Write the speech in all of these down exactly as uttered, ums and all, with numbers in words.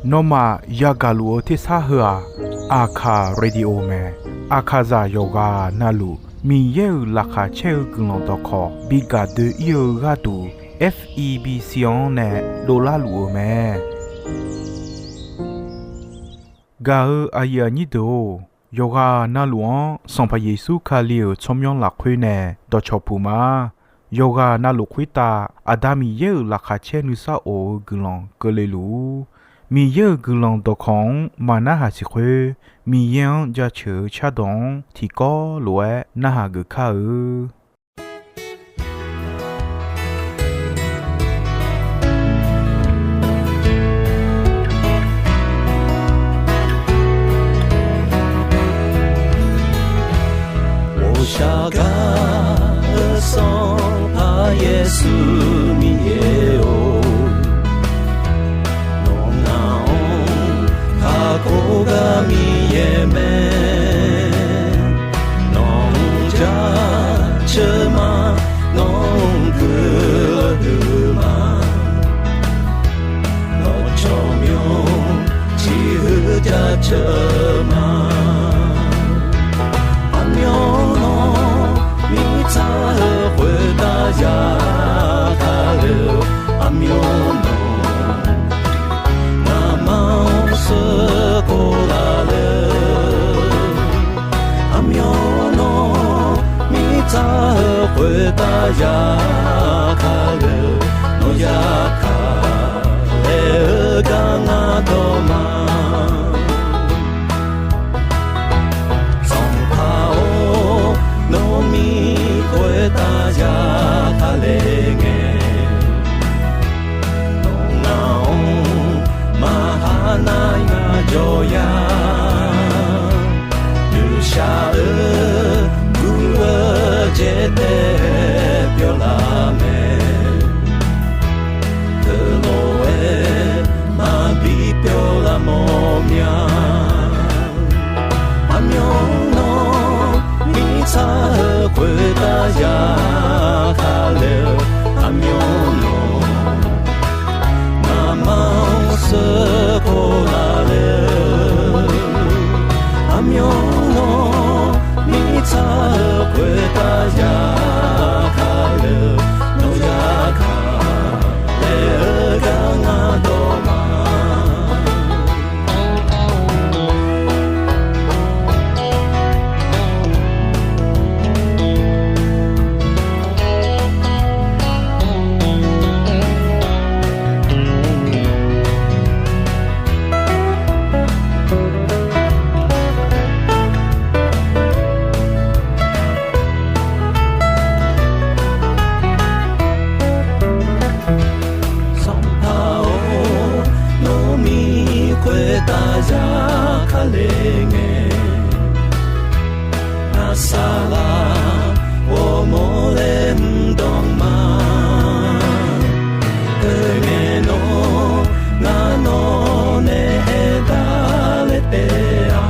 Nawmaf yagaq luf-eu tersar heu-aq, Aqkaq Radio mae. Aqkaqzaq yawqghaq navluf Miqyaer-euq laqkhaq caer-eu guiqlanq dawqkawq bi gaq doe-ir-eu gharduq, F E B C-anr nae dovlar luf-eu mae. Gaq-eu aqyuif aqnyir deuq-or, yawqghaq navluf-anr Sanqpaq Yeqsur Kali-euq tsawrmyanr lafkhoer nae dawqcawq puq ma. Yawqghaq navluf khoertav Aqda Miqyaer-euq laqkhaq caer nuisar of-eu guiqlanq keuvle luf-ur. Miqyaer-euq guiqlanq dawqkawq-anr maqnarhaq siq khoer, Miqyaer-anr jaceuq-eu cardawq-anr tiqkawv lof-aer narhaq geuf kar-eu. Ghoqshaq gaq-eu Sanqpaq Yeqsur Miqyaer-or, nawq ngaq-anr kakhof gar Miqyaer mae. Nawq-anr jaceuq ma, nawq-anr guiqlanq huiq ma. Nawq tsawrmyanr tiq huiq jaceuq ma. Aqmyanluf mirtsaq-eu khoertav ya kale-eu, aqmyanluf ngamaf-anr sheuqkhof laf le. Aqmyanluf mirtsaq-eu khoertav ya kale-eu, nawq ya kale-eu gar ngar dawq ma. Sanqpaq-or, nawq mir khoertav ya kale ngae, nawq ngaq-anr maqha nar ngaq jawr ya. Ghoqshaq-eu guv-eu jaetae pyawlaf mae. Teulof-aer maqbi pyawlaf mawf mya. Aqmyanluf mirtsaq-eu khoertav ya kale-eu, aqmyanluf ngamaf-anr sheuqkhof laf le. Aqmyanluf mirtsaq-eu khoertav ya kale-eu, nawq ya kale-eu gar ngar dawq ma. Sanqpaq-or, nawq mir khoertav ya kale ngae, ngar saqlaq ghawrmawr laer mr dawq ma. Teungae nawr ngar nawq nae aerdaq laer taef-a.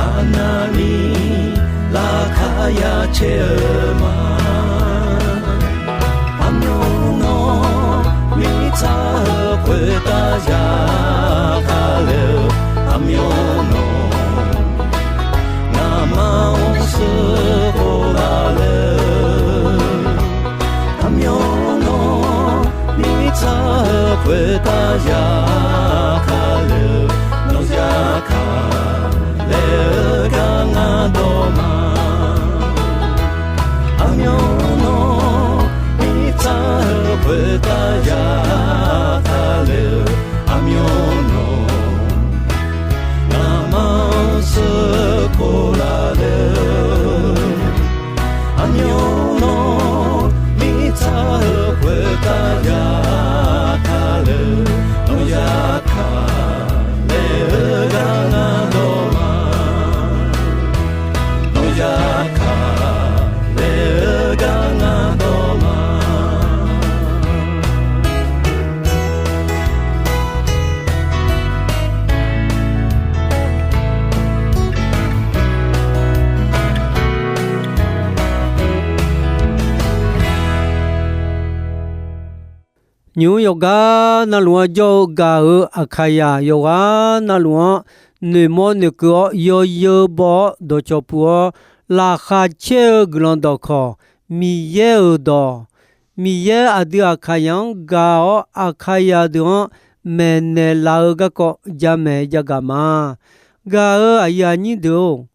Aqnavni laqkhaq ya caer-eu ma. Aqmyanluf mirtsaq-eu khoertav ya kale-eu, aqmyanluf ngamaf-anr sheuqkhof laf le. Aqmyanluf mirtsaq-eu khoertav ya kale-eu, nawq ya kale-eu gar ngar dawq ma. Aqmyanluf mirtsaq-eu khoertav ya kale-eu, aqmyanluf ngamaf-anr sheuqkhof laf le. Aqmyanluf mirtsaq-eu khoertav ya kale-eu, nawq ya kale-eu gar ngar dawq ma. Nawq ya kale-eu gar ngar dawq ma. Nymq-mr yawqgar navluf-anr jawr-eu gaq-euq Aqkaqyaq yawqghaq navluf-anr noeqmawr noeqkeuv-awr, yawzeu baw-awr dawqcawq puq-awr, laqkhaq caer-eu guiqlanq dawqkawq, Miqyaer-euq dawq, Miqyaer aqdui Aqkaqyaq-anr gaq-awr, Aqkaqyaq deuq-anr maeqnaeq laf-eu garkawv jamaeq jagaq ma. Gaq-euq aqyuif aqnyir deuq-or,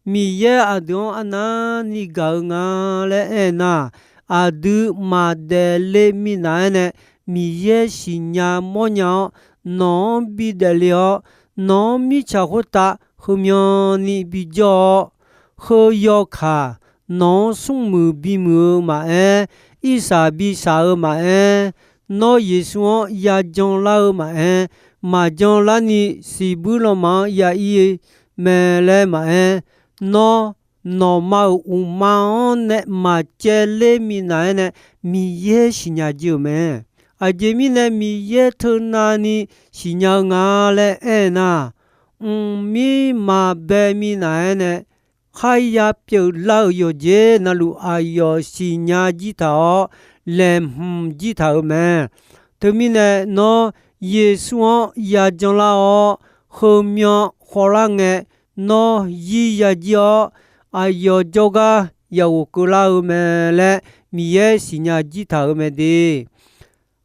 Miqyaer aqdui-anr arnavni gaq-eu nga laer aer nar, aqdui maqdaef le minav-aer nae Miqyaer siqnya mawrnya-awr, nawq-anr bidaef le-awr, nawq-anr mirtsaq khoertav heumyanni bijawr-awr, heu yawkaq nawq-anr smrmuiq bimuiq-eu maqaer, irsaq bishaq-eu maqaer, nawr Yeqsur-anr yajan lar-eu maqaer, maqjan larni siqbuir lanma-anr ya ir mae laer maqaer, nawr nawqma-euq uqma-anr nae maqcaev ler minav-aer nae Miqyaer siqnya jir-euq mae. Aqjeq mirnae Miqyaer teunavni siqnya-eu nga laer aer nar, mqmir maqbae minav-aer nae kharya pyeuflar-euq yawqjeq navluf aqyawf siqnya jir taq-awr, laeqhmq jir taq-euq mae. Teumirnae nawr Yeqsur-anr yajan lar-awr, heumyan khawvlar ngae, nawr yir ya jir-awr, aqyawf jawrgar yaghof keuvlar-eu mae laer Miqyaer siqnya jir taq-euq mae de.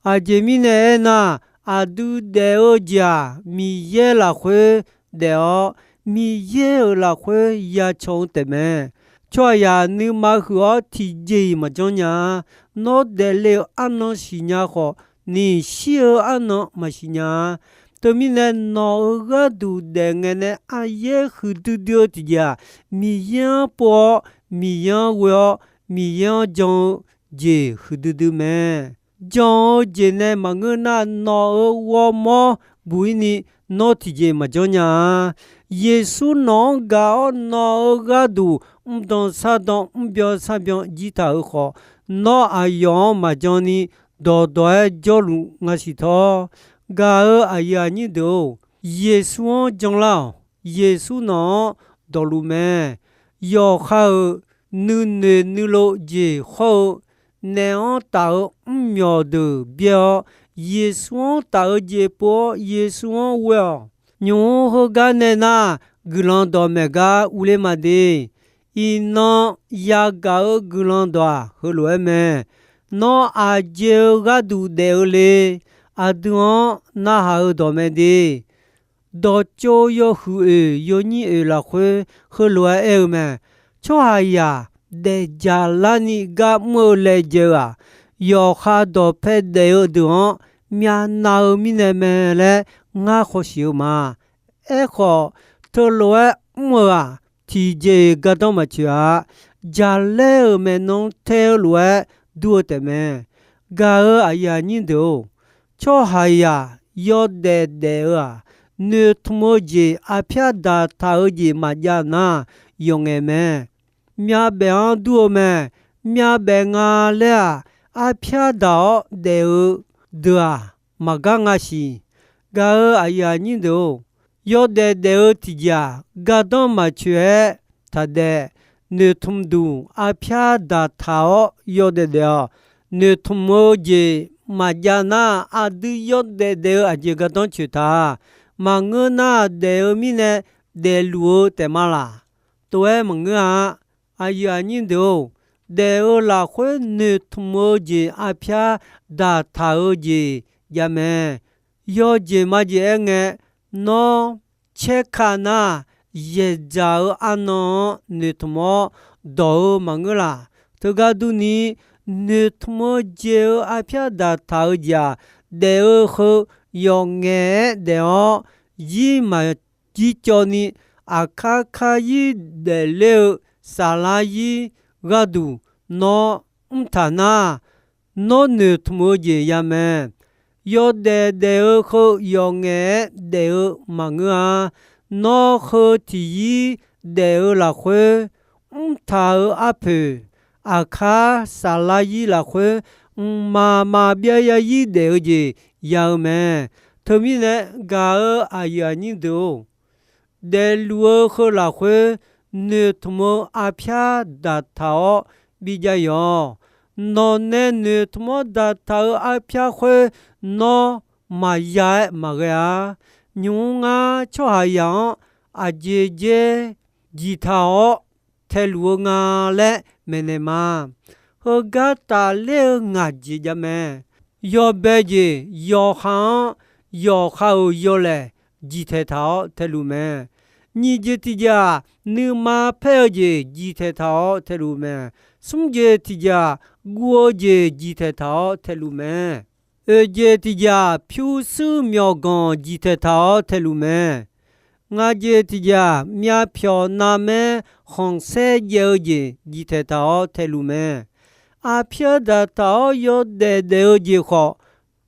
Aqjeq mirnae aernar, aqdui daef-eu jeq-aq, Miqyaer lafkhoer daef-awr, Miqyaer-euq lafkhoer ya caw-eu taefmae. Tsawrhaqzaq nuima huiq-awr tiqjeq-iq maqjanr nya-a. Nawr daefle-euq arnan siqnya khawf, nishir-eu arnan maqsiq nya-a. Teumirnae nawq-euq gharduq daef ngae nae aryaer huiqdui dui-eu tiqjeq-aq, Miqyaer-anr pov-awr, Miqyaer-anr ghoe-awr, Miqyaer-anr jan-eu jeq huiqdui dui mae. Jan-eu jeq nae maqngeur nar, nawq-euq ghawrmawr buq-ir ni nawr tiqjeq maqjanr nya-a. Yeqsur nawq-anr gaq-awr nawq-euq gharduq mrdanq shardanq mrbyan sarbyan jir taq-euq khawf, nawr aqyawf-anr maqjan ni dawqdawq-aer jawrluf nga siq tawr. Gaq-euq aqyuif aqnyir deuq-or, Yeqsur-anr janlar-awq. Yeqsur nawq-anr dawqluf mae. Yawqha-euq nuinoeq nuilov jeq hawr-eu naef-anr taf-eu mrmyawq deuq byaer-awr, Yeqsur-anr taf-eu jeq pov-awr Yeqsur-anr ghoe-awq. Nymq-mr heugar nae nar, guiqlanq dawqmaeq gar urler ma de. Iqnan yagaq-eu guiqlanq dawq-aq, heulof-aer mae. Nawr aqjeq-eu gharduq daef-eu le. Aqdui-anr narhaq-eu dawq mae de. Dawqtsov yawhuiq oeq yawnyir oeq lafkhoer heulof-aer aer-eu mae. Tsawrhaqzaq daefdzaq larni gar mr-eu laejae-eu-aq, yawqha dawqpae daef-eu deuq-anr myavnav-eu mirnae mae laer ngar khawshiq-eu ma. Aerkhawf, teulof-aer mr-eu-aq, tiqjeq-iq gardanr maqtsoeq-a. Jaqlaer-euq maeqnan tae-eu lof-aer dur-eu taefmae. Gaq-euq aqyuif aqnyir deuq-or, tsawrhaqzaq yawdaef daef-eu-aq, noeqtmq-eu jeq arpyar daqtaq-eu jeq maqjav nar, yawqngaef mae. Myavbaef-anr dur-eu mae. Myavbaef nga laer-aq, arpyar daq-awr daef-eu deuq-aq, maqgar nga siq. Gaq-euq aqyuif aqnyir deuq-or, yawdaef daef-eu tiqjeq-aq, gardanr maqtsoeq-aer taqdaef. Noeqtmq duq arpyar daqtaq-awr yawdaef daef-awq. Noeqtmq-eu jeq maqjav nar, aqdui yawdaef daef-eu aqjeq gardanr tsoeq taq. Maqngeur nar, daef-eu mirnae daefluf-eu taef ma laq? Tov-aer maqngeur-a. Aqyuif aqnyir deuq-or, daef-eu lafkhoer noeqtmq-eu jeq arpyar daqtaq-eu jeq jav mae. Yawjeq majeq aerngae, nawr caerka nar, yaeqdzaq-eu arnan-anr noeqtmq-awr dawq-eu maqngeur laq? Teugar durni, noeqtmq-eu jeq-eu arpyar daqtaq-eu jeq-aq, daef-eu heu yawqngaef-aer daef-awr, zir maqjir cawv ni, aqkar kar-ir daefler-eu saflar-ir gharduq nawr mrtaq nar, nawr noeqtmq-eu jeq ya mae. Yawdaef daef-eu heu yawqngaef-aer daef-eu maqngeur-a. Nawr heu tiq yir daef-eu lafkhoer, mrtaq-euq arpoeq, aqkar saflar-ir lafkhoer, mqmaq maqbyav ya-ir daef-eu jeq ya-eu mae. Teumirnae gaq-euq aqyuif aqnyir deuq-or, daefluf-eu heu lafkhoer, noeqtmq-eu arpyar daqtaq-awr bijav yawq. Nawq nae noeqtmq-anr daqtaq-euq arpyar khoer nawr maqya-aer maqghae-a. Nymq-mr ngar tsawrhaqzaq-anr aqjeq dzer jiqtaq-awr taeluf-eu nga laer maeqnaeq ma. Heugar tafler-eu ngaq jeq jav mae. Yawbae jeq yawqha-anr yawqha-euq yawlaeq jiqtaeq taq-awr taeluf mae. Nyiq jeq tiq jeq-aq, nuima paer-eu jeq jiqtaeq taq-awr taeluf mae. Smr jeq tiq jeq-aq, guv-eu jeq jiqtaeq taq-awr taeluf mae. Oeq jeq tiq jeq-aq, pyurshuir myawqganq jiqtaeq taq-awr taeluf mae. Ngaq jeq tiq jeq-aq, myavpyawq navmaer khanqsaer jaev-eu jeq jiqtaeq taq-awr taeluf mae. Aqpyar daqtaq-awr yawdaef daef-eu jeq khawf,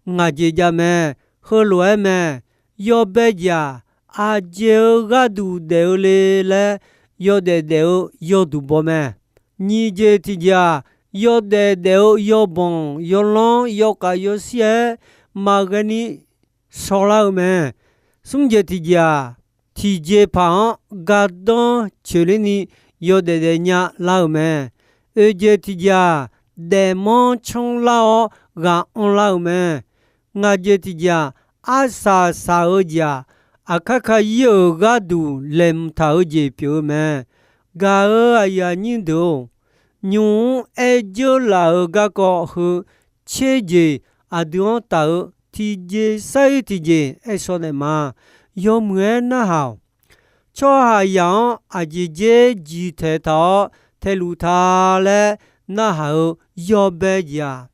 ngaq jeq jav mae. Heulof-aer mae. Yawbae jeq-aq, aqjeq-eu gharduq daef-eu le laer yawdaef daef-eu yawduq baw mae. Nyiq jeq tiq jeq-aq, yawdaef daef-eu yawbanq yawlanr yawkhav yawshir-aer maqghae ni shawrlar-eu mae. Smr jeq tiq jeq-aq, tiqjeqpaq-anr gardanr coeqler ni yawdaef daef nya lar-euq mae. Oeq jeq tiq jeq-aq, daefmanr canrlar-awr ghaq anrlar-euq mae. Ngaq jeq tiq jeq-aq, arsaq saq-eu jeq-aq, aqkar ka ir-euq gharduq laeqhmq taq-eu jeq pyeuf-eu mae. Gaq-euq aqyuif aqnyir deuq-or, nymq-mr aer dzeurlaf-euq garkawv heu tser jeq aqdui-anr taf-eu tiqjeq sar-ir tiqjeq aer shaw naeq ma. Yawmuiq-aer narhaq-awq. Tsawrhaqzaq-anr aqjeq dzer jiqtaeq taq-awr taeluf ta laer narhaq-eu yawbae jeq-aq,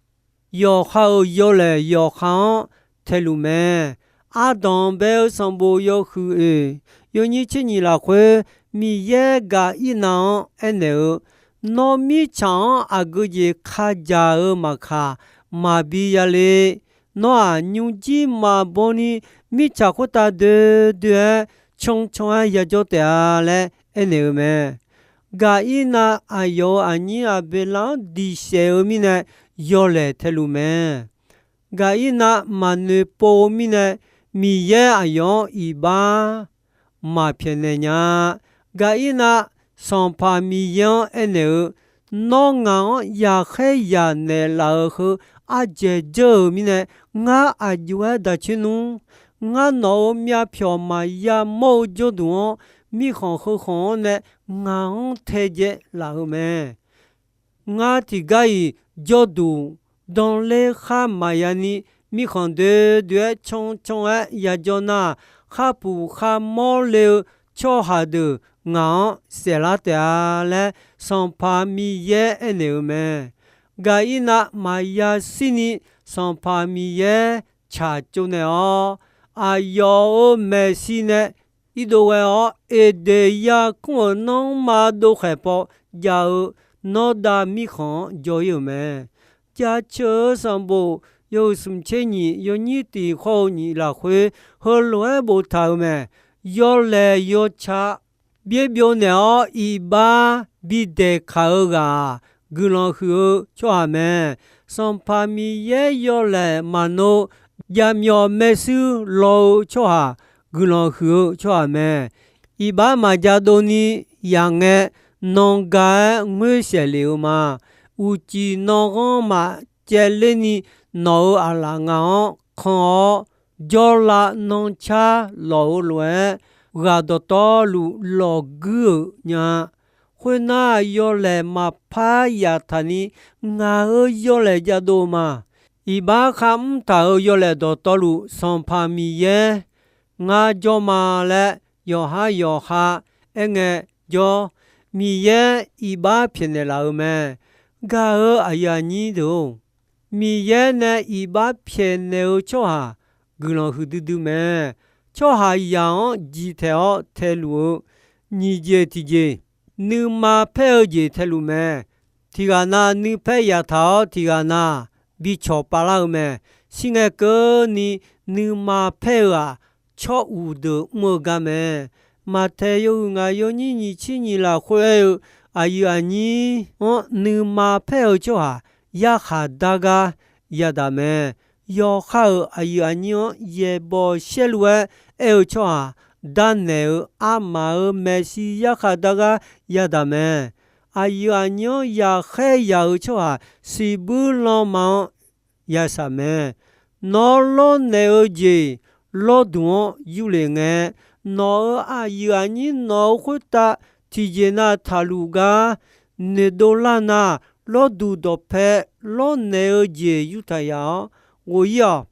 yawqha-euq yawlaeq yawqha-anr taeluf mae. Ardanq bae-eu sanqbof yawhuiq oeq yawnyir tser nyiq lafkhoer, Miqyaer Gaqirnav-anr aernaeq-eu, Nawr mirtsaq-anr aqgeu jeq ka jaq-eu maqkaq, maqbi ya le. Nawr-aq, nymrjir maqbaw ni mirtsaq khoertav doe doe-aer cancan-aer yajawr taef-a laer aernaeq-eu mae. Gaqirnav aqyawf-euq aqnyir Aqbeqlav-anr diqsaef-eu mirnae yawlaeq taeluf mae. Gaqirnav maqnoeq pov-eu mirnae, Miqyaer aqyawf-anr iqbax maqpyaeqnaeq nya-a. Gaqirnav Sanqpaq Miqyaer-anr aernaeq-eu, Nawr ngaq-anr yaqkhaer yaq naeqlaf-euq heu ardzaeq dzeur-euq mirnae, ngar aqjox-aer daq coer nmr. Ngar nawq-euq myavpyawq maqya mawr-eu jawrduq-anr, mirkhanq heu khanq-anr nae ngaq-anr taedzae laf-euq mae. Ngar tiqgar-iq jawrduq danler khar maqya ni, mirkhanq doe doe-aer cancan-aer yajawr nar, kharpuq kharmawr le-eu tsawrhaq deuq ngaq-anr saeflar taef-a laer, Sanqpaq Miqyaer aernaeq-eu mae. Gaqirnav maqya shir ni, Sanqpaq Miqyaer tsaqtsov naeq-awr, aqyawf-euq maeqshi nae irdov ghae-awr, Eqdeq yarkmr-euq nanrma dovkhaeq paw jav-eu nawr dav mirkhanq-anr jawr-ir-euq mae. Jaceuq-eu sanqbof yawhuiq smq tser nyiq yawnyir tiq khawr-eu nyiq lafkhoer heulof-aer boftaq-euq mae. Yawlaeq yawtsaq byaer byov naeq-awr iqbax bidaeq kaq-eu ghaq-aq, guiqlanq huiq-eu tsawrhaq mae. Sanqpaq Miqyaer yawlaeq maqnov, javmyawf maershuir law-eu tsawrhaq, guiqlanq huiq-eu tsawrhaq mae. Iqbax maqja dov ni yaq ngae, nan ga-aer ngoer saeq lef-eu ma. Uqcif nanghanr maqcaevler ni, nawq-euq aqlaf ngaq-anr kan-awr, jawrlav nancar lawq-eu lof-aer, ghaq dawqtawvluf lawqguir-euq nya-a. Khoernar, yawlaeq maqpar yaftaq ni, ngaq-euq yawlaeq jadov ma. Iqbax kharmr taq-euq yawlaeq dawqtawvluf, Sanqpaq Miqyaer ngar jawr ma laer, yawqhar yawqha aerngae jawr, Miqyaer iqbax pyaeqnaeq laf-euq mae. Gaq-euq aqyuif aqnyir deuq-or, Miqyaer nae iqbax pyaeqnaeq-eu tsawrhaq guiqlanq huiqdui dui mae. Tsawrhaqzaq-anr jiqtaeq-awr taeluf-eu nyiq jeq tiqjeq, nuima paer-eu jeq taeluf mae. Tiqghaq nav nuipaer yaftaq-awr, tiqghaq nav bicawq pavlar-eu mae. Shirngae keuvni nuima paer-eu-aq, tsawr uq deuq mr-eu gar mae. Maqtaeq yawhuiq ngaq yawnyir nyiq tser nyiq lafkhoer aer-eu, aqyuif aqnyir-anr nuima paer-eu tsawrhaq yarkhaq dar gar yadaq mae. Yawqha-euq aqyuif aqnyir-anr yaeqbawq saerlu-aer aer-eu tsawrhaq, darnaeq-eu armaf-euq maeqshi yarkhaq dar gar yadaq mae. Aqyuif aqnyir-anr yaqkhaer yaq-eu tsawrhaq siqbuir lanma-anr yashaq mae. Nawr lawrnaeq-eu jeq lawrduq-anr yurlef ngae, nawq-euq aqyuif aqnyir nawq-euq khoertav tiqjeq nav taqluf gar noeqdov lar nar, lawrduq dawqpae lawrnaeq-eu jeq yurtaq yaf-awr ghof-ir-awq.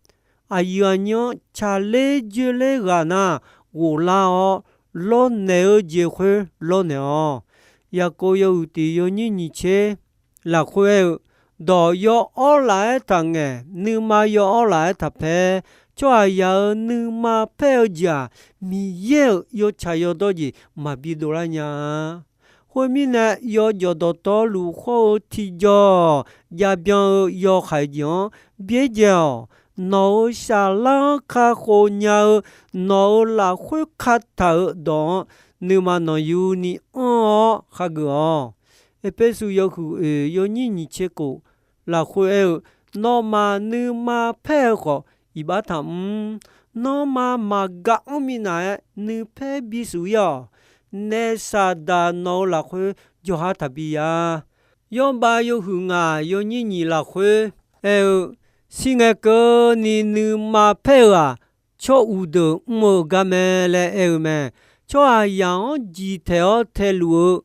Aqyuif aqnyir-anr tsaqler joerler ghaq nar ghoflar-awr, lawrnaeq-eu jeq khoer lawrnaeq-awq. Yaqkov yawhuiq tiq yawnyir nyiq tser lafkhoer aer-eu, dawq yawawr laf-aer taqngaeq, nuima yawawr laf-aer taqpaer. Tsawrhaqzaq-euq nuima paer-eu jeq-aq, Miqyaer-euq yawtsaq yawdawr jeq maqbi dovlar nya-a. Khoermirnae, yawjawf dawqtawvluf khawr-eu tiqjawq jav byan-eu yawhaiq jeq-anr byaerdzae-awq. Nawq-euq saflar-anr kakhof nya-eu, nawq-euq lafkhoer kataq-euq dawq-anr nuima nanqyuni anr-awr khageuf-awq. Erpersu yawhuiq oeq yawnyir nyiq tser kof lafkhoer aer-eu, nawmaf nuima paer-eu khawf iqbax taqmr. Nanrma maqgaq-anr minav-aer nuipaer bishuf-ir-awq. Naef Saqdaq nawq-euq lafkhoer jawqha taqbi ya. Yawrbav yawhuiq ngaq yawnyir nyiq lafkhoer aer-eu, shir ngae keuvni nuima paer-eu-aq, tsawr uqdeuq mr-eu gar mae laer aer-eu mae. Tsawrhaqzaq-anr jiqtaeq-awr taeluf-eu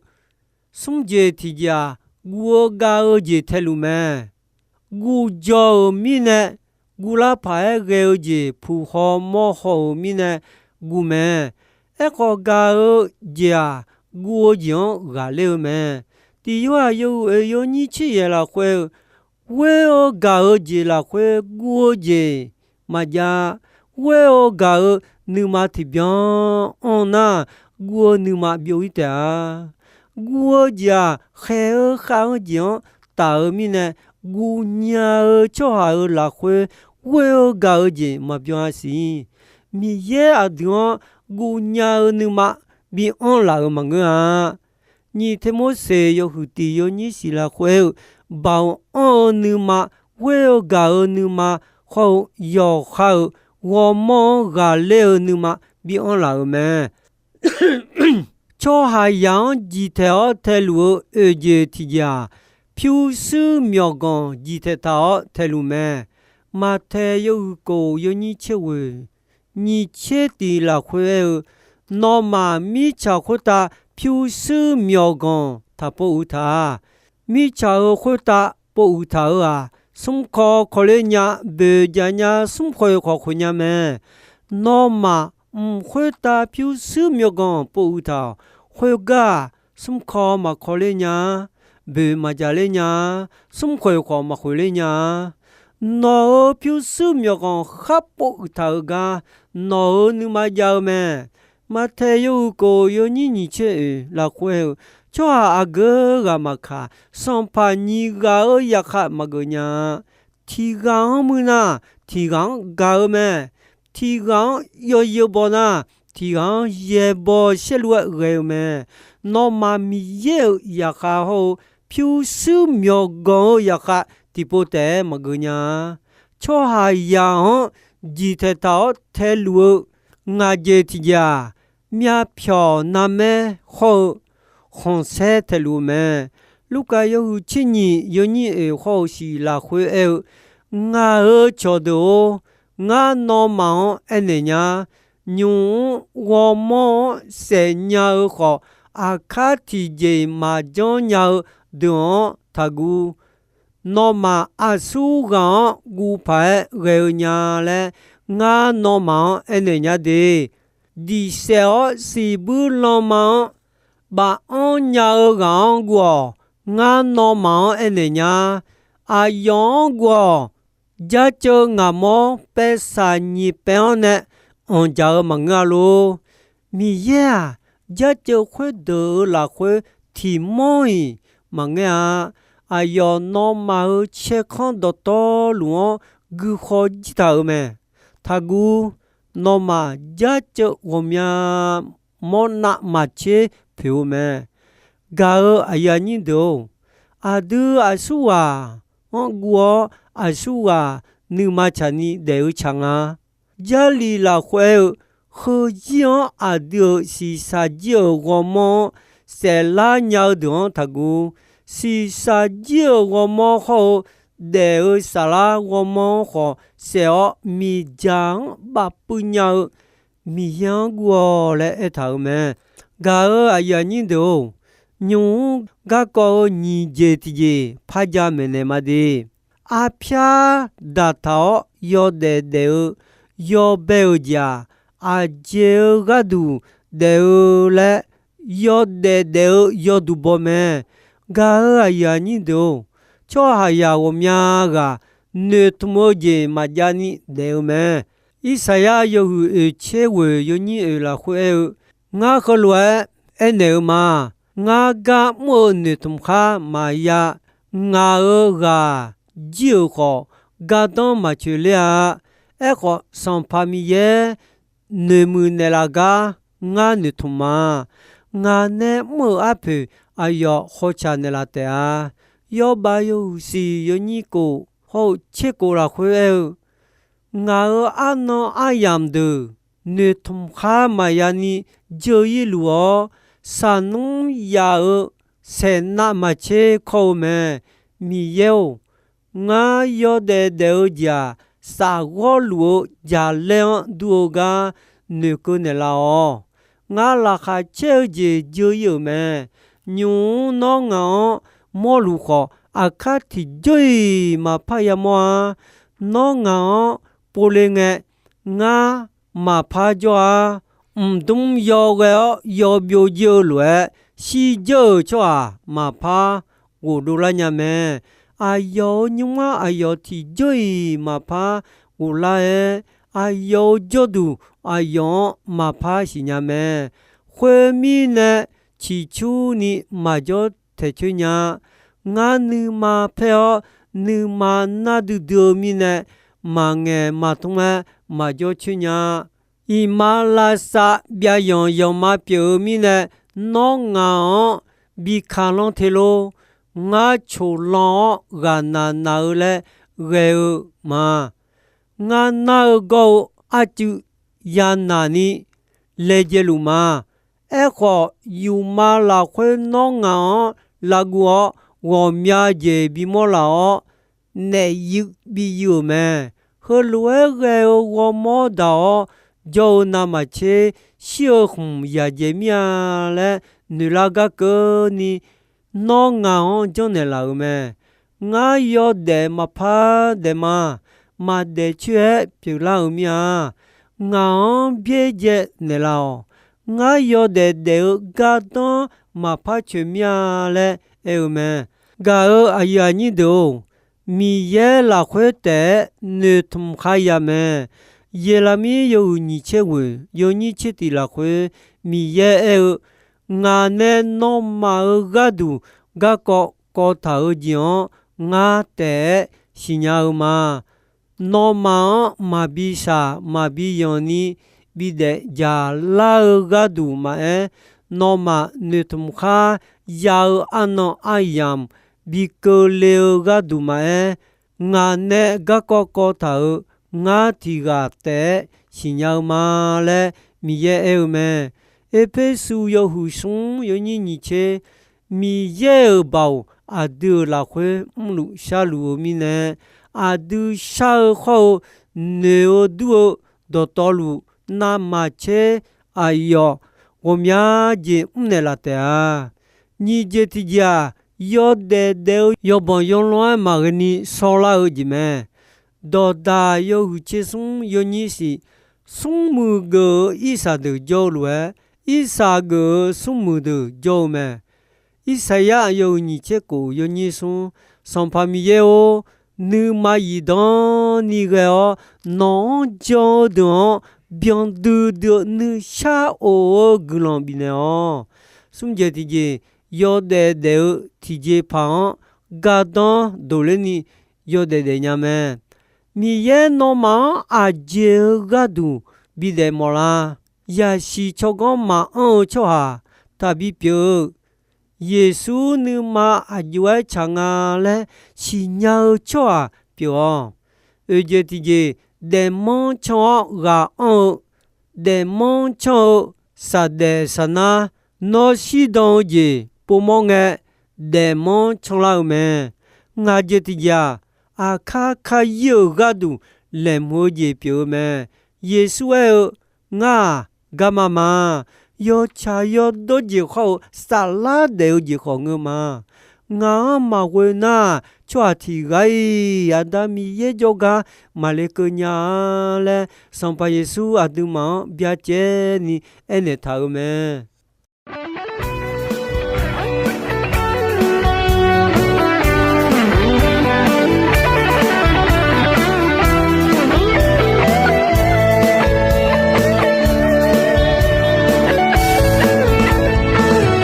smr jeq tiqjeq-aq, guv-eu gav-eu jeq taeluf mae. Guv jaw-euq mirnae, guv lar paq-aer ghae-eu jeq puq haw mawr haw-euq mirnae guv mae. Aerkhawf, gaq-eu jeq-aq, guv-eu jeq-anr ghaqler-eu mae. Tiq Yorhaq yawhuiq oeq yawnyir tser yaeq lafkhoer-eu, ghoer-eu gaq-eu jeq lafkhoer guv-eu jeq maqjav. Ghoer-eu gaq-eu nuima tiqbyan anr nar, guv-eu nuima byov-ir taef-a. Guv-eu jeq-aq, khaeq-eu khav-eu jeq-anr taf-eu mirnae, guv nya-eu tsawrhaq-euq lafkhoer ghoer-eu gaq-eu jeq maqbyan-a siq. Miqyaer aqdui-anr guv nya-eu nuima bi anr laf-euq maqngeur-a. Nyiq Tirmorseq yawhuiq tiq yawnyir siq lafkhoer-eu, baoq anr-eu nuima, ghoer-eu gaq-eu nuima, khawr-eu yawqha-euq ghawrmawr-anr ghaqler-eu nuima bi anr laf-euq mae. Tsawrhaqzaq-anr jiqtaeq-awr taeluf-eu oeq jeq tiqjeq-aq, pyurshuir myawqganq jiqtaeq taq-awr taeluf mae. Maqtaeq yawhuiq kof yawnyir tser ghoeq nyiq tser tiq lafkhoer aer-eu, nawmaf mirtsaq khoertav pyurshuir myawqganq taq pov uiq taq-a. Mirtsaq-euq khoertav pov uiq taq-euq-aq, smrkawv kawqler nya, boeq jaq nya, smrkhoeq khawf khoeq nya mae. Nawmaf mq khoertav pyurshuir myawqganq pov uiq taq-awq. Khoergar-aq, smrkawv maqkawv ler nya-a, boeq maqjaq ler nya-a, smrkhoeq khawf maqkhoeq ler nya-a. Nawq-euq pyurshuir myawqganq khar pov uiq taq-eu gar, nawq-euq nuima jav-eu mae. Maqtaeq yawhuiq kof yawnyir nyiq tser oeq lafkhoer-eu, tsawrhaq aqgeu ghaq maqkaq, sanqpaq nyiq ghaq-euq zaqkhav maqgeuf nya-a. Tiq ghaq-anr muir nar, tiq ghaq-anr gaq-eu mae. Tiq ghaq-anr yawzeu baw nar, tiq ghaq-anr yaeqbawq saerlu-aer ghae-eu mae. Nawmaf Miqyaer-euq zaqkhav hawr-eu pyurshuir myawqganq-eu zaqkhav tiqpov taef-aer maqgeuf nya-a. Tsawrhaqzaq-anr jiqtaeq taq-awr taeluf-eu ngaqjeq tiqjeq-aq, myavpyawq narmaer hawr-eu khanqsaer taeluf-eu mae. Lurkaf yawhuiq tser nyiq yawnyir oeq hawr-eu siq lafkhoer aer-eu, ngaq-euq cawqdeuq-or, ngar nawmaf-anr aernaeq nya. Nymq-mr ghawrmawr-anr saef nya-eu khawf, aqkar tiqjeq-iq maqjanr nya-eu deuq-anr taqguv. Nawmaf aqsurghaq-anr guv paq-aer ghae-eu nya laer, ngar nawmaf-anr aernaeq nya de. Diqsaef-awr siqbuir lanma-anr baf-anr nya-eu ghaq-anr guv-awq. Ngar nawmaf-anr aernaeq nya. Aqyawf-anr guv-awq. Jarceuv ngaqmawr paev saq nyiq paev-anr nae anqdzaq-eu maqngeur-a lor. Miqyaer-aq, jarceuv khoerdeuq-euq lafkhoer tiqmawr-iq maqngaer-a. Aqyawf nawmaf-euq caerkanr dawqtawvluf-anr guikhaw jir taq-euq mae. Taqguv. Nawmaf jarceuv ghawqmya mawrnav maqtser poeq-eu mae. Gaq-euq aqyuif aqnyir deuq-or, aqdui aqsurghaq-anr guv-awr, aqsurghaq nuima tsaqni daef-eu tsaq nga. Jarlif lafkhoer-eu, heuzir-anr aqdui-euq shiqshaq jir-euq ghawrmawr-anr saeflar nya-eu deuq-anr taqguv. Shiqshaq jir-euq ghawrmawr hawr-eu daef-eu saflar ghawrmawr-anr khawf saef-awr, miqdzaq-anr bafpuiv nya-eu Miqyaer-anr guv-awq laer aertaq-euq mae. Gaq-euq aqyuif aqnyir deuq-or, nymq-mr garkawv-eu nyiq jeq tiqjeq par jamaeq naeq ma de. Arpyar daqtaq-awr yawdaef daef-eu yawbae-euq jeq-aq, aqjeq-eu gharduq daef-eu laer yawdaef daef-eu yawduq baw mae. Gaq-euq aqyuif aqnyir deuq-or, tsawrhaqzaq ghawqmya ghaq noeqtmq-eu jeq maqjav ni daef-eu mae. Irsaqyar yawhuiq oeq tser ghoeq yawnyir oeq lafkhoer aer-eu, Ngar heulof-aer aernaeq-eu ma. Ngar gar mr-eu noeqtmq khar maqya. Ngaq-euq ghaq jir-euq khawf, gardanr maqtsoeq ler-a. Aerkhawf, Sanqpaq Miqyaer noeqmuiq naeqlaf gar ngar noeqtmq ma. Ngaq nae mr-euq arpoeq aqyawf hawtsaq naeqlaf taef-a. Yawbav yawhuiq siq yawnyir kof hawr-eu tser kof lafkhoer aer-eu, Ngaq-euq arnan aryamq deuq noeqtmq khar maqya ni dzeur-ir luf-awr, saqnmr yaf-euq saeqnav maqtser kawr-eu mae. Miqyaer-or, ngar yawdaef daef-eu jeq-aq, safghawr luf-eu jaqlaer-anr dur-eu gar noeqkeuv naeqlaf-awq. Ngar laqkhaq caer-eu jeq dzeur-ir-euq mae. Nymq-mr nawr ngaq-anr mawrluf khawf, aqkar tiqjawr-iq maqpar yamawr-a. Nawr ngaq-anr povle ngae, ngar maqpar jawr-a. Mqdmr yawghae-awr yawbyov jir-eu lof-aer, shirdzeur-euq tsawrhaq maqpar ghofdov lar nya mae. Aqyawf-euq nymr-mr aqyawf tiqjawr-iq maqpar ghoflar-aer, aqyawf-euq jawrduq aqyawf-anr maqpar siqnya mae. Khoermirnae, ciqcurni maqjawr taeq coer nya. Ngar nuima paer-awr, nuima nar duidui-eu mirnae, maqngaeq maqtmr-aer maqjawr coer nya. Iqmalavshav byavyanq yanqma pyeuf-eu mirnae, nawr ngaq-anr bi ka lanr te lor. Ngar coqlan-awr ghaqnaq naq-eu laer ghae-eu ma. Ngar nar-eu gawr-eu arcuiv yanaq ni laejae luf ma. Aerkhawf, yufma lafkhoer nawr ngaq-anr lavguv-awr, ghawqmya jeq bimawr laf-awr, naef yuiv bi yuiv-euq mae. Heulof-aer ghae-eu ghawrmawr daq-awr, jawr-eu navmaqtser shir-eu khmq yaqdzaeq mir-a laer noeqlar gar keuvni, nawr ngaq-anr janrnaeq laf-euq mae. Ngar yawdaef maqpar daef ma. Maqdaef coer-aer pyeuflar-euq mir-a. Ngaq-anr byaerdzae naeqlaf-awq. Ngar yawdaef daef-eu gardanr maqpar coeq mir-a laer aer-eu mae. Gaq-euq aqyuif aqnyir deuq-or, Miqyaer lafkhoer taef-aer noeqtmq khar ya mae. Yeqlaqmir yawhuiq nyiq tser ghoeq yawnyir tser tiq lafkhoer Miqyaer aer-eu, Ngaq nae nawmaf-euq gharduq garkawv kawv taq-eu jeq-anr ngar taef-aer siqnya-eu ma. Nawmaf-anr maqbi shaq maqbi yanq ni bidaef dzaq lar-eu gharduq maqaer, nawmaf noeqtmq khar ya-eu arnan aryamq bi keuvle-eu gharduq maqaer, ngaq nae garkawv kawv taq-euq ngar tiq ghaq taef-aer siqnya-eu ma laer Miqyaer aer-eu mae. Erpersu yawhuiq smr yawnyir nyiq tser, Miqyaer-euq baoq aqdui-euq lafkhoer mrluf sharluf-eu mirnae, aqdui shar-eu khawr-eu noeq-eu dur-eu dawqtawvluf navmaqtser aqyawf ghawqmya jeq mrnaeq laf taef-a. Nyiq jeq tiqjeq-aq, yawdaef daef-eu yawbanq yawlanr-aer maqghae ni shawrlar-eu jeq mae. Dawqdaq yawhuiq tser smr yawnyir shif, smrmuiq geuf-eu irsaq deuq jawr-eu lof-aer, irsaq geuf-eu smrmuiq deuq jawr-eu mae. Irsaqyar yawhuiq nyiq tser kof yawnyir smr, Sanqpaq Miqyaer-or, nuima zifdan ni ghae-awr, nawq-anr jan-eu deuq-anr byan duidui-eu nuishar of-eu guiqlanq bifnaeq-awq. Smr jeq tiqjeq, yawdaef daef-eu tiqjeqpaq-anr gardanr dawqler ni yawdaef daefnya mae. Miqyaer nawmaf-anr aqjeq-eu gharduq bidaef mawf lar. Yaqsiq tsawrganr maqanr-eu tsawrhaq taqbi pyeuf-eu, Yeqsur nuima aqjox-aer tsaq nga laer siqnya-eu tsawrhaq pyeuf-awq. Oeq jeq tiqjeq, daefmanr can-awr ghaq anr-eu, daefmanr can-eu saqdaef saqnar Nawr shirdan-eu jeq povmawr ngae, daefmanr canlar-eu mae. Ngaq jeq tiqjeq-aq, aqkar kar ir-euq gharduq laeqhmq-eu jeq pyeuf-eu mae. Yeqsur aer-eu, Ngar-aq, garma ma. Yawtsaq yawdawr jeq khawr-eu saflar daef-eu jeq khawf ngeur ma. Ngaq-anr maqghoe nar, tsawrhaq tiq ghaq-iq Aqda Miqyaer jawrgar maqle keuv nya-a laer, Sanqpaq Yeqsur aqduimaf-anr byacaevni aernaeq taq-euq mae.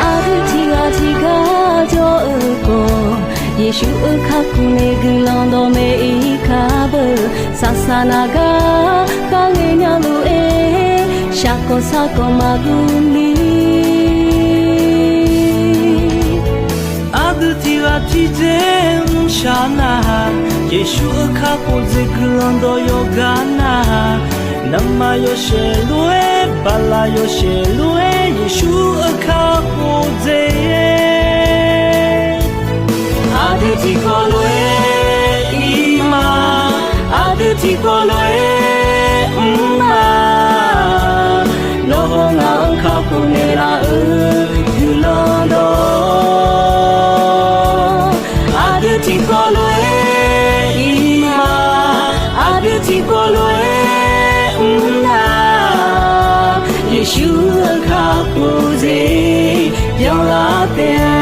Aqdui tiq ghaq tiq gar jawr-eu khawf, Yeqsur-euq kakhof nae guiqlanq dawqmaeq-ir kar beu. Saqsaq naq gar kharghae nya lof-aer, shaqkawq sarkawq maqguv ni. Aqdui tiq ghaq tiq dzer mrshaq nar-aq, Yeqsur-euq kakhof dzer guiqlanq dawq yawqgar nar-aq, navmaqyawshaef lof-aer, baqlaq yawshaef lof-aer, Yeqsur-euq kakhof dzer. Aqdui tiqkawv lof-aer ir ma, aqdui tiqkawv lof-aer mr ma. Nawr hawr ngaq-anr kakhof naeqlaf-euq guiqlanq dawq. Aqdui tiqkawv lof-aer ir ma, aqdui tiqkawv lof-aer mr nar, Yeqsur-euq kakhof dzer byanlar taef-a.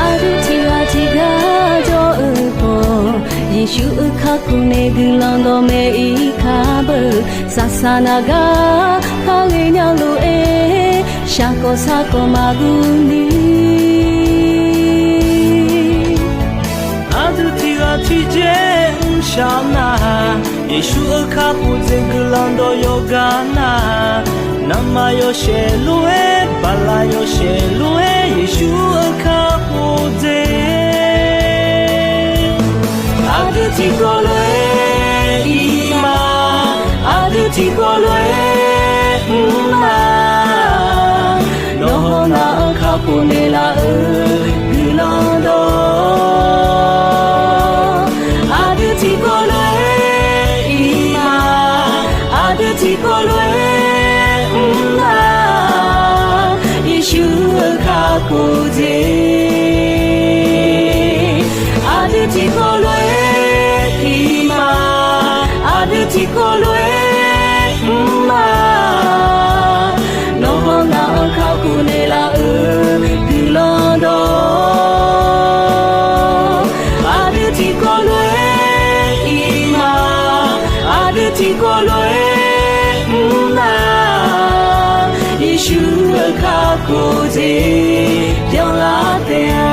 Aqdui tiq ghaq tiq gar jawr-eu khawf, Yeqsur-euq kakhof nae guiqlanq dawqmaeq-ir kar beu. Saqsaq naq gar kharghae nya lof-aer, shaqkawq sarkawq maqguv ni. Aqdui tiq ghaq tiq dzer mrshaq nar-aq, Yeqsur-euq kakhof dzer guiqlanq dawq yawqgar nar-aq, navmaqyawshaef lof-aer, baqlaq yawshaef lof-aer, Yeqsur-euq kakhof dzer. Aqdui tiqkawv lof-aer ir ma, aqdui tiqkawv lof-aer mr ma. Nawr hawr ngaq-anr kakhof naeqlaf-euq guiqlanq dawq. Aqdui tiqkawv lof-aer ir ma, aqdui tiqkawv lof-aer mr ma. Yeqsur-euq kakhof dzer. Aqdui tiqkawv lof-aer ir ma, aqdui tiqkawv lof-aer mr ma. Nawr hawr ngaq-anr kakhof naeqlaf-euq guiqlanq dawq. Aqdui tiqkawv lof-aer ir ma, aqdui tiqkawv lof-aer mr ma. Yeqsur-euq kakhof dzer byanlar taef-a.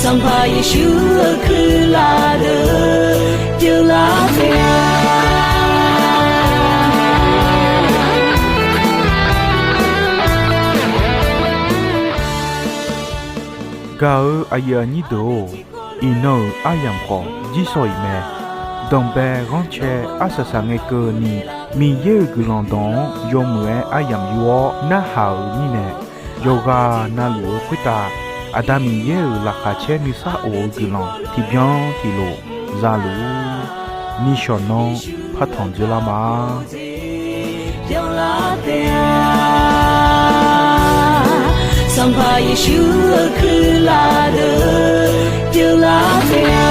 Sanqpaq Yeqsur-euq kuirlaf deuq byanlar taef-a. Gaq-eu aqyuif aqnyir deuq-or, iqnan-euq aryamq khawf jirsawq iq mae. Danqbae ghanrcae arsaq saq ngae keuvni, Miqyaer-euq guiqlanq dawq-anr yawmuiq-aer aryamq yur-awr narhaq-euq mirnae, yawqghaq navluf-eu khoertav Aqda Miqyaer-euq laqkhaq caer nuisar of-eu guiqlanq tiqbyan tiqlof zaluf-ur. Nishawq nanr partanq dzeurlar ma. Sanqpaq Yeqsur-euq kuirlaf deuq byanlar taef-a.